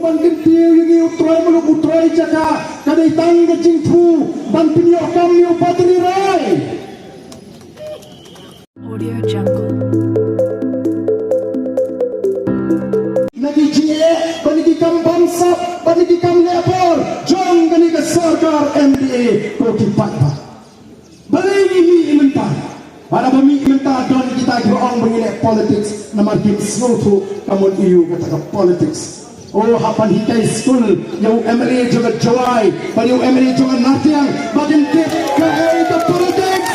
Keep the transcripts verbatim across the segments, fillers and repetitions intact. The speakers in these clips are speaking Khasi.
Ban kyntiew ïa ngi u trai muluk u trai jaka, ka dei tang ka jingthmu ban pynïoh kam ïa u Bah Trai Rai. Audio Jungle. Na ki jingeh, ban ki kam bamsap, ban ki kam leh bor jong kane ka sorkar M D A, ko ki paidbah. Balei ngi mih mynta? Haba mih mynta don kita kiba ong ba ngi leh politics, namar kim sngewthuh ka mut ïa u kata ka politics. O, hap ban hikai skul ïa u M L A jong ka Jowai bad ïa u M L A jong ka Nartiang ba kin tip kaei ka politics.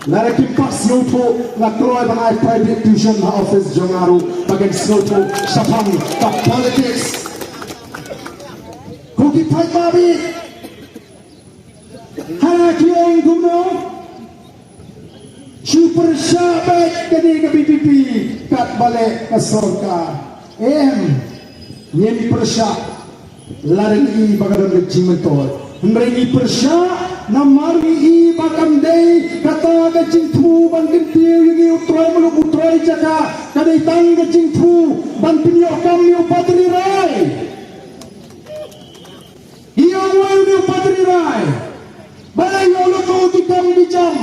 Lada kim pat sngewthuh, nga kloi ban ai private tuition ha office jong nga ruh ba kin sngewthuh shaphang ka politics. Ko ki paidbah, hana ki ong kumno? Shu pyrshah beit kane ka V P P katba leh ka sorkar. Em, ngim pyrshah lada ngi i ba ka don ka jingmyntoi. Hynrei ngi pyrshah namar ngi i ba kam dei kata ka jingthmu ban kyntiew ïa ngi u trai muluk u trai jaka, ka dei tang ka jingthmu ban pynïoh kam ïa u Bah Trai Rai. Ïa uwei u Bah Trai Rai. Balei ïoh lut u ki kam ki jam.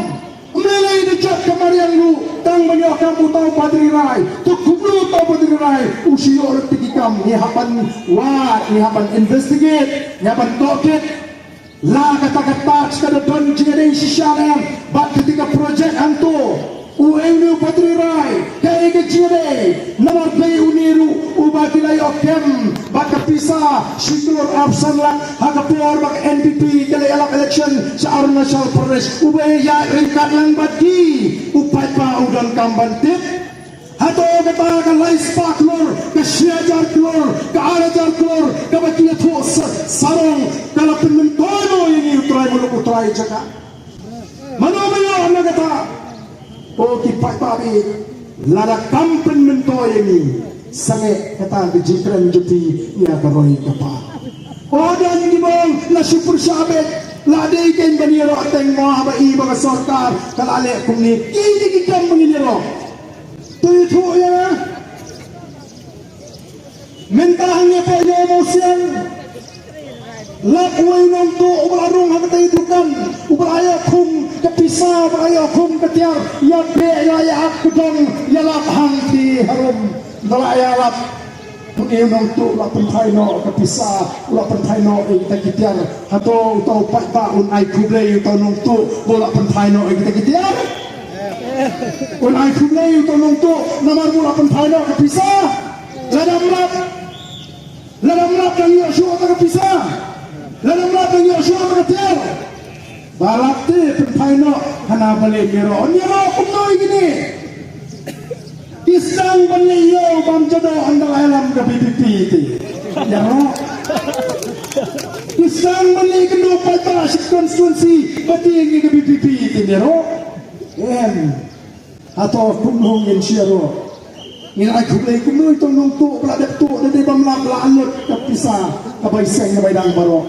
Ym lei lei da jot ka mariang ruh tang ban ïoh kam uta u Bah Trai Rai. To kumno uta u Bah Trai Rai u shu ïoh lut ki kam, ngi hap ban wad, ngi hap ban investigate, ngi hap ban tohkit. La kata ka touch ka da don jingïadei shisha ne em bad kata ka project hangto. U eng u Bah Trai Rai, kaei ka jingïadei, namar dei une ruh uba ki la ïoh kem bad ka pisa shi klur arphew san lak ha ka por ba ka N P P ka la ïalap election sha Arunachal Pradesh, uba ïaid ryngkat lang bad ki, u paidbah u donkam ban tip. Hato kata ka lai spah klur, ka shi hajar klur, ka ar hajar klur kaba ki ïathuh sa-, sarong ka la pynmyntoi noh ïa ngi u trai muluk u trai jaka? Mano ba ïoh na kata? O ki paidbah, lada kam pynmyntoi ïa ngi, sangeh kata ka jingkren jong phi ïa ka roi ka par. O don kiba ong la shu pyrshah beit, la dei kein ban ïaroh teng mo haba i ba ka sorkar ka la leh kumne. Ki dei ki kam ba ngin ïaroh. To ïathuh ïa nga. Mynta hangne peit ïa u Mawsiang. Lap uwei u nongtuh uba la rung ha katei ka dukan, uba la ïoh khum ka pisa, uba la ïoh khum ka tiar, ïa beh ïa ïa ap ka dong, ïa lap hangtei harum. Ba la ïa lap. Phi u nongtuh u la pynphai noh ka pisa, u la pynphai noh ïa kita ki tiar. Hato uta u paidbah un ai khublei uta u nongtuh ba u la pynphai noh ïa kita ki tiar? Un ai khublei uta u nongtuh namar ba u la pynphai noh ka pisa? Lada ym lap, lada ym lap dang ïoh shuh ïa ka pisa, lada ym lap dang ïoh shuh ïa ka tiar. Ba lap te pynphai noh, hana balei ym ïaroh, ym ïaroh kumno ïa kine. Ki sdang ban leh ïew bam jadoh hynda la ïalam ka V P P te. Ïaroh. Ki sdang ban leh kynduh paidbah shi constituency ba tieng ïa ka V P P te, ïaroh. Em. Hato kumno ngin shu ïaroh? Ngin ai khublei kumno ïa uta u nongtuh ba la dep tuh, da dei bym lap la lut ka pisa kaba ïaseng kaba ïadang baroh.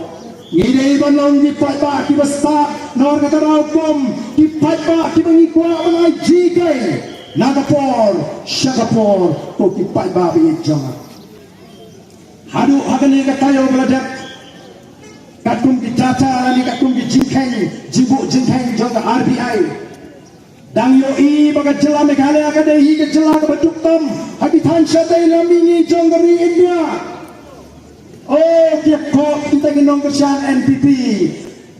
Ngi dei ban long ki paidbah kiba stad, namar kata ka daw kum ki paidbah kiba ngi kwah ban ai jinghikai na ka por sha ka por, ko ki paidbah ba ïeit jong nga. Haduh ha kane ka taïew ba la dep, katkum ki data lane katkum ki jingkheiñ, jingbuh jingkheiñ jong ka R B I, dang ïohi ba ka jylla Meghalaya ka dei hi ka jylla kaba duk tam ha ki thaiñ shatei lam mihngi jong ka ri India. O, ki khop kita ki nongkyrshan N P P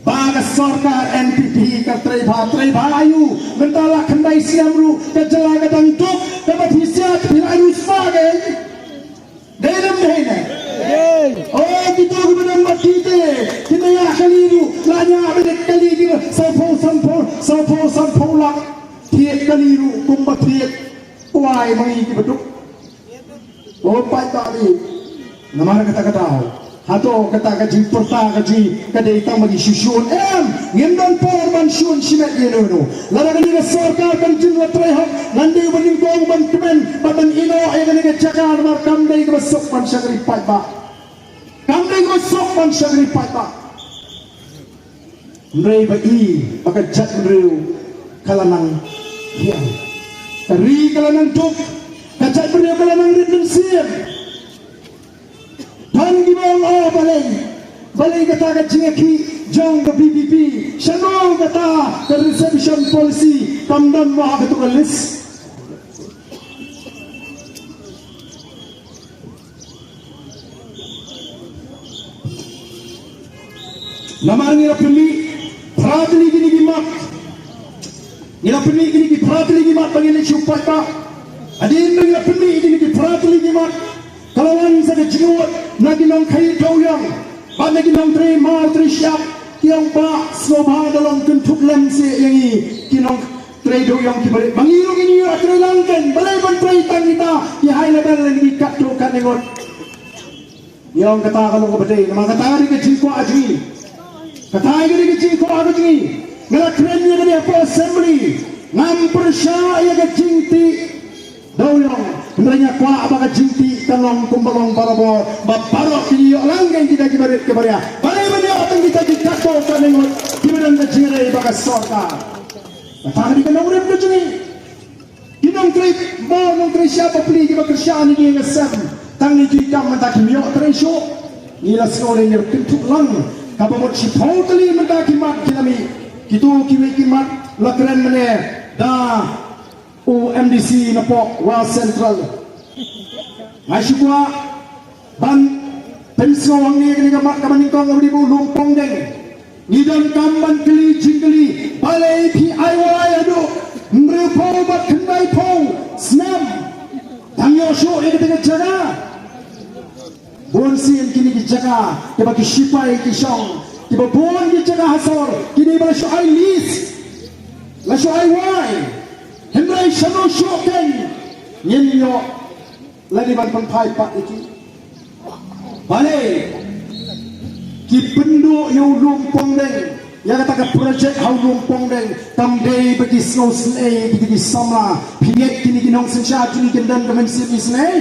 ba ka sorkar N P P ka trei bha, trei bha aïu? Mynta la khyndai snem ruh ka jylla ka dang duk, kaba phi siat phi la aïu spa ka. Dei ne ym dei ne? Dei. O, kito kiba don bad ki te, ki nang ïa kali ruh, la ïa bad kali kiba sawphew sanphew, sawphew sanphew lak. Thied kali ruh kumba thied kwai ma ngi kiba duk. O paidbah, namar kata ka daw, hato kata ka jingpyrta ka jong ngi ka dei tang ba ngi shu shun? Em, ngim don por ban shun shimet ïa uno uno. Lada kane ka sorkar kan jin la trei hok, ngan dei ban nyngkong ban kmen bad ban ïehnoh ïa kane ka jaka namar kam dei kaba suk ban shakri paidbah. Kam dei kaba suk ban shakri paidbah. Hynrei ba i ba ka jaitbynriew ka la nang hiar, ka ri ka la nang duk, ka jaitbynriew ka la nang rit mynsiem. Ki ba ong, oh, balei, balei kata ka jingïakhih jong ka V P P, shano kata ka reservation policy kam don mo ha katu ka list. Namar ngi la pynmih phra tylli kine ki mat. Ngi la pynmih kine ki phra tylli ki mat ba ngin leit shu paidbah. Hadien ba ngi la pynmih kine ki phra tylli ki mat, ka la wan sa ka jingud na ki nongkhaii dewiong bad na ki nongtrei maw trei shyiap. Ki ong, Bah, sngewbha da long kynthup lem seh ïa ngi ki nongtrei dewiong kiba rit, ba ngi ruh ngin ïoh trei lang kein. Balei ban trei tang kita ki high level lane ki katto katne ngut? Ïa, ong, kata ka long kaba dei, namar kata ka dei ka jingkwah jong ngi. Kata ka dei ka jingkwah ka jong ngi. Nga la kren ïa kane hapoh assembly. Ngam pyrshah ïa ka jingtih dewiong, hynrei nga kwah ba ka jingtih kan long kumba long barabor, ba baroh kin ïoh lang kein kita kiba rit kiba ria. Balei ban ïoh tang kita ki katto katne ngut kiba don ka jingïadei bad ka sorkar? Kata ka dei ka nongrim ka jong ngi. Ki nongtrei maw nongtrei shyiap bapli kiba kyrshan ïa ki ngi sem, tang ïa ki kam mynta kim ïoh trei shuh. Ngi la sngew lei, ngi la kynthup lang, kaba mut shiphew tylli mynta ki mat ki la mih. Kito kiwei ki mat la kren mynne da u M D C napoh Wah Central. Nga shu kwah ban pynsngew hangne kane ka mat kaba nyngkong kaba dei ba u Lum Pongdeng. Ngi donkam ban kylli jingkylli, balei phi ai wai haduh hynriewphew bad khyndaiphew snem? Tang ïoh shuh ïa kata ka jaka. Bun sien kine ki jaka kiba ki shipai ki shong, kiba bun ki jaka ha sor, kine ba la shu ai lease, la shu ai wai. Hynrei shano shuh kein ngin ïoh lane ban pynphai pat ïa ki? Balei ki pynduh ïa u Lum Pongdeng, ïa kata ka project ha u Lum Pongdeng? Kam dei ba ki sngewsynei ïa kita ki samla? Phi ngeit kine ki nongsynshar kine kin don ka mynsiem isynei?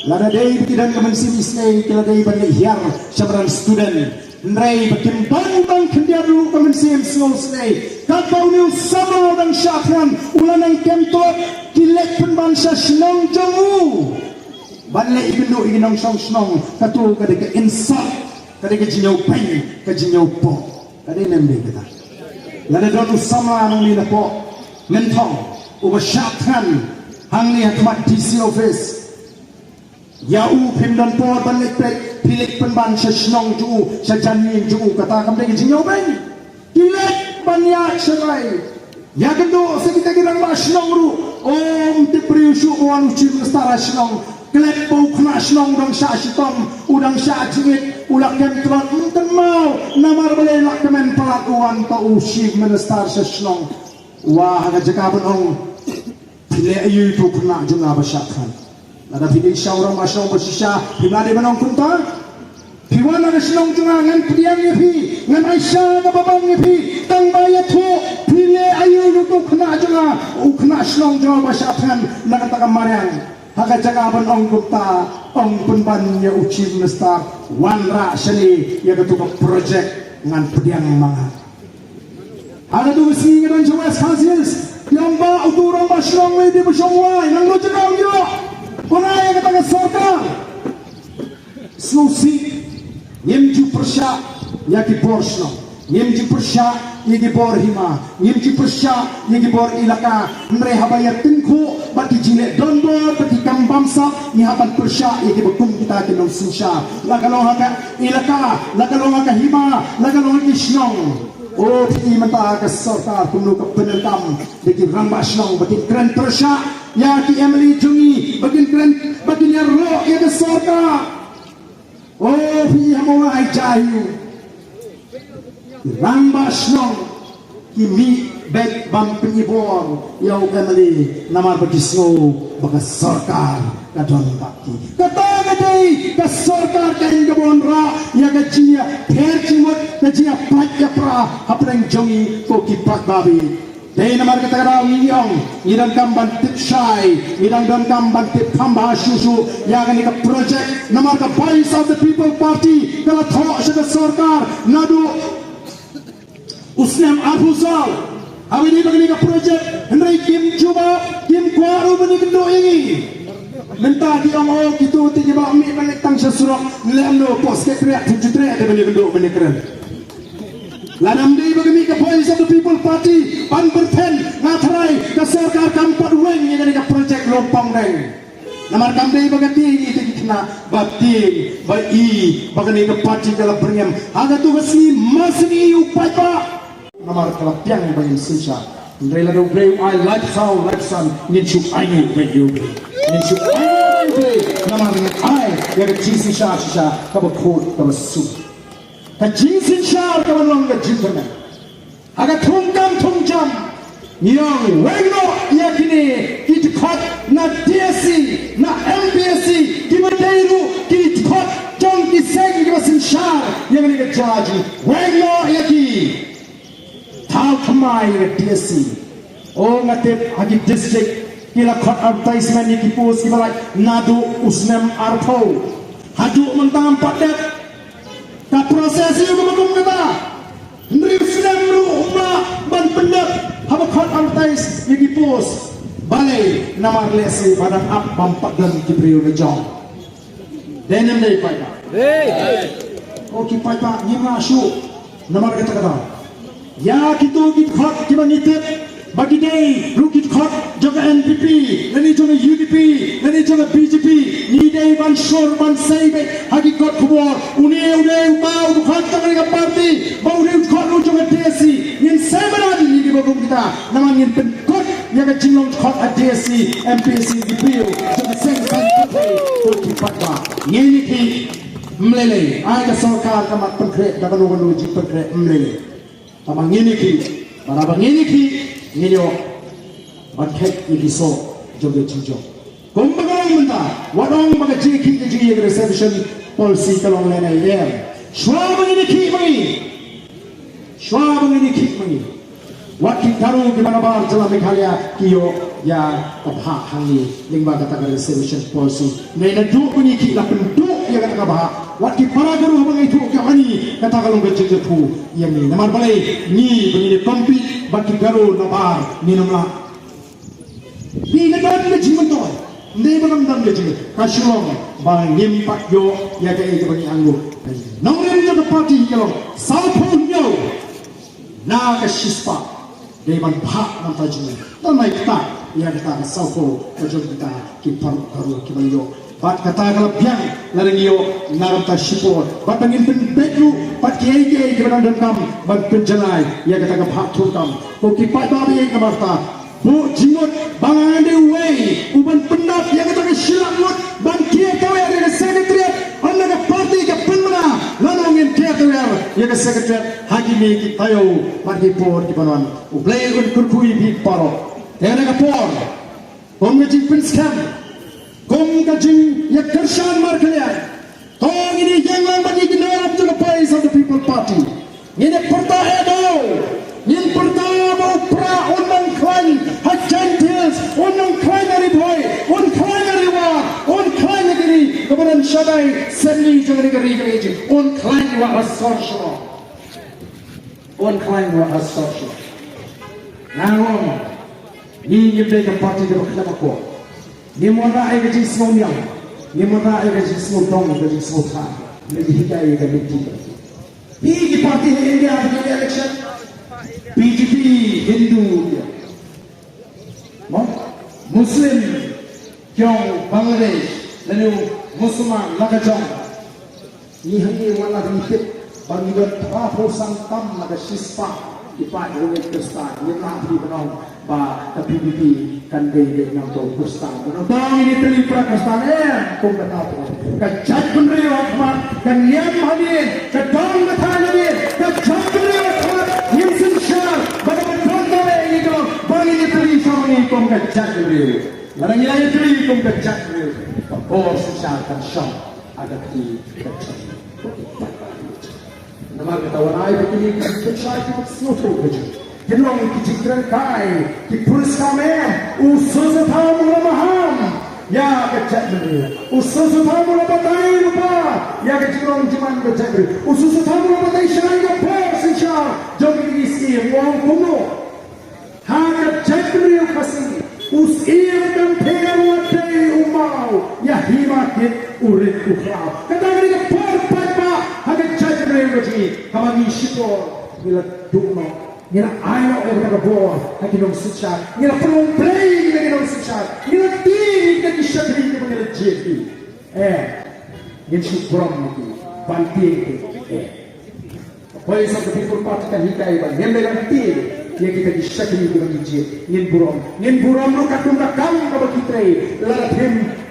Lada dei ba ki don ka mynsiem isynei, ki la dei ban leit hiar sha madan student. Hynrei ba kim don tang khyndiat ruh ka mynsiem sngewsynei. Katba une u samla u dang shah thngan, u la nang kem tlot, ki leit pynban sha shnong jong u ban leit ïakynduh ïa ki nongshong shnong. Kato ka dei ka insult, ka dei ka jingïoh peng, ka jingïoh pop. Ka dei ne ym dei kata? Lada don u samla nangne napoh Mynthong uba shah thngan hangne ha khmat D C office, ïa u phim don por ban leit peit, phi leit pynban sha shnong jong u, sha janmiet jong u. Kata kam dei ka jingïoh peng? Ki leit ban ïaid sha lai, ïakynduh sa kita ki rangbah shnong ruh. Ym tip briew shuh ba wan u Chief Minister ha shnong. Klet ba u khynnah shnong u dang shah shitom, u dang shah jingit, u la kem tlot. Ym kynmaw namar balei la kmen palat u wan tang u Chief Minister sha shnong. Wah, ha ka jaka ban ong phi leh aïu ïa uto u khynnah jong nga ba shah thngan? Lada phi dei sha u rangbah shnong ba shisha, phim lah dei ban ong kumta. Phi wan ha ka shnong jong nga, ngan pdiang ïa phi, ngan ai sha kaba bang ïa phi, tang ba ïathuh. Phi leh aïu ïa uto u khynnah jong nga, u khynnah shnong jong nga ba shah thngan na kata ka mariang? Ha ka jaka ban ong kumta, ong pynban ïa u Chief Minister, wanrah shane ïa kato ka project, ngan pdiang ma nga. Ha kato ka sngi nga don sha West Khasi Hills, ki ong ba uto u rangbah shnong lei dei ba shong wai, nangno jaka un ïoh? Khublei ïa kata ka sorkar. Sngewsih, ngim ju pyrshah ïa ki bor shnong, ngim ju pyrshah ïa ki bor hima, ngim ju pyrshah ïa ki bor ilaka. Hynrei haba ïa tyngkhuh bad ki jingleh donbor bad ki kam bamsap, ngi hap ban pyrshah ïa kiba kum kita ki nongsynshar, la ka long ha ka ilaka, la ka long ha ka hima, la ka long ha ki shnong. O phi i mynta ka sorkar kumno ka pyndonkam da ki rangbah shnong ba kin kren pyrshah ïa ki M L A jong ngi, ba kin kren, ba kin ïaroh ïa ka sorkar. O phi i, ha mo ai jai u rangbah shnong ki mih beit ban pyni bor ïa u M L A namar ba ki sngew ba ka sorkar ka don bad ki. Kata ka dei ka sorkar ka dei kaba wanrah ïa ka jingïapher jingmut, ka jingïapait ïapra hapdeng jong ngi ko ki paidbah. Dei namar kata ka daw ngi ong ngi donkam ban tip shai, ngi dang donkam ban tip kham bha shuh shuh ïa kane ka project. Namar ka Voice of the People Party ka la thoh sha ka sorkar naduh u snem arphew saw, ha kane ka project, hynrei kim jubab, kim kwah ruh ban ïakynduh ïa ngi. Mynta ki ong, oh, kito te kiba mih ban leit tang sha surok, lem no pos ke trek tu ju trek te ban ïa kynduh ban ïa kren. Lada ym dei ba ka mih ka Voice of the People Party ban pyrthen, nga tharai ka sorkar kam pat weng ïa kane ka project Lum Pongdeng. Namar kam dei ba ka tieng ïa ki khynnah, ba tieng ba i ba kane ka party ka la byrngem ha kato ka sngi, ma sngi u paidbah. Namar ka la biang ba ngin synshar. Hynrei lada U Blei u ai laiphew saw laiphew san, ngin shu ainguh beit ïa U Blei. Ngin shu ainguh beit ïa U Blei namar ngin ai ïa ka jingsynshar shisha kaba khuid kaba suk. Ka jingsynshar kaba long ka jingkyrmen. Ha ka thungkam thungjam ngi ong weng noh ïa kine ki dkhot na D S C, na M P S C, kiba dei ruh ki dkhot jong ki seng kiba synshar ïa kane ka jaji. Weng noh ïa ki. Thaw thymmai ïa ka D S C. O nga tip ha ki district ki la khot advertisement ïa ki post kiba lait naduh u snem arphew. Haduh mynta ym pat dep. Ka process ïa kaba kum kata. Hynriew snem ruh um lah ban pyndep haba khot advertise ïa ki post. Balei? Namar lehse ba dang ap bym pat don ki briew la jong. Dei ne ym dei paidbah? Dei. O ki paidbah, ngim lah shuh namar kata kata. Ïa kito ki dkhot kiba ngi tip ba ki dei ruh ki dkhot jong ka N P P, lane jong ka U D P, lane jong ka B J P, ngi dei ban shur ban sei beit ha ki kot khubor. Une u dei uta u dkhot jong kane ka party, ba u dei u dkhot ruh jong ka D S C. Ngin sei madan ïa kiba kum kita namar ngin pynkut ïa ka jinglong dkhot ha D S C, M P S C, D P O jong ka seng saiñ pyrthei. Ko ki paidbah, ngin ïa ki mlelei, ai ka sorkar ka mat pynkhreh da kano kano jingpynkhreh, mlelei. Tangba ngin ïa ki, ba haba ngin ïa ki, ngin ïoh ban khet ïa ki soh jong ka jingjop. Kumba ka long mynta, wat ong ba ka jingïakhih ka jong ngi ïa ka reservation policy ka long lehniam. Shuwa ba ngin ïakhih ma ngi, shuwa ba ngin ïakhih ma ngi, wat ki Garo kiba nabar jylla Meghalaya ki ïoh ïa ka bhah hangne lyngba kata ka reservation policy. Naduh ba ngi ki la pynduh ïa kata ka bhah, wat ki para Garo haba ngi thuh ki ong, ani kata ka long ka jingïathuh ïa ngi. Namar balei? Ngi ba ngi compete bad ki Garo nabar, ngin ym lah. Phi la don ka jingmyntoi, ym dei ba ngam don ka jingmyntoi. Ka shu long ba ngim pat ïoh ïa kaei kaba ngi angnud. Nongrim jong ka party ka long sawphew hynñiew na ka shispah. Dei ban phah na ka jingmyntoi. Tang nai ktah ïa kata ka sawphew ka jong kita ki paralok kiba la ïoh. Bad kata ka la biang lada ngi ïoh na ka bynta shipor. Bad ba ngin pynbeit ruh bad kiei kiei kiba dang donkam ban pynjanai ïa kata ka bhah thungkam. Ko ki paidbah ba ïeit, namar kata buh jingmut ba ngan dei uwei uban pyndap ïa kata ka shilak ngut ban kiar tawiar ïa ka secretariat. Ynda ka party ka pynbna, lano ngin kiar tawiar ïa ka secretariat ha kine ki taïew bad ki por kiban wan. U Blei un kyrkhu ïa phi baroh. Te ha kane ka por, kum ka jingpynskhem, kum ka jingïakyrshan markylliang, to ngin ïeng lang bad ngi ki nongrim jong ka Voice of the People Party. Ngin ïa pyrta eh, to ngin pyrta ba u Prah un nang khlaiñ ha Jaintia Hills, un nang khlaiñ ha Ri Bhoi, un khlaiñ ha Ri War, un khlaiñ ha ka ri kaba don shaddai sepngi jong ka ri, ka ri jong, un khlaiñ wad ha sor shnong. Un khlaiñ wad ha sor shnong. Nga ong, ngi ngim dei ka party kaba khlem akor. Ngim wanrah ïa ka jingsngewniam, ngim wanrah ïa ka jingsngewdong, ka jingsngewthuh, ka jinghikai ïa ka lynti. Phi ki party ha India ha ki election, B J P Hindu, mo, Muslim ki jong Bangladesh, lane u Musulman la ka jong. Ngi hangne wat la ngi tip ba ngi don phra phew san tam na ka shispah ki paid riewngeit Khristan. Ngim lah phi ban ong ba ka P D P kan dei dei nangto Khristan. Nangto ngin ïatylli para Khristan, em, kum kata phi. Ka jaitbynriew ha khmat, ka niam ha miej, ka dong ka thaiñ ha miej, ka jaitbynriew ha khmat, ngin synshar ba kaba donkam eh ngi ka long ba ngin ïatylli sha ma ngi kum ka jaitbynriew. Lada ngi la ïatylli kum ka jaitbynriew, ka bor synshar kan shong ha ka kti ka jong. Namar kata wat ai ba kine ki jingpynshai ki sngewthuh ka jong, kin long ki jingkren kai, ki puriskam, em, u Sosotha um la maham ïa ka jaitbynriew, u Sosotha um la batai lypa ïa ka jinglong jingman ka jaitbynriew, u Sosotha um la batai shai ka bor synshar jong kine ki syiem, u ong kumno. Ha ka jaitbynriew Khasi, u syiem Kynthei wat dei u maw, u rit u khraw. Kata ka dei ka por paidbah ha ka jaitbynriew ka jong ngi. Haba ngi shipor ngi la duh noh, ngi la ai noh ïa kata ka bor ha ki nongsynshar, ngi la pynlong blei ïa ki nongsynshar, ngi la tieng ïa kita ki shakri kiba ngi la jied ki. Eh, ngin shu burom ïa ki ban tieng ki. Eh. Poi sa ka Bible pat ka hikai ba ngim dei ban tieng ïa kita ki shakri kiba ngi jied. Ngin burom, ngin burom ruh katkum ka kam kaba ki trei. Lada phim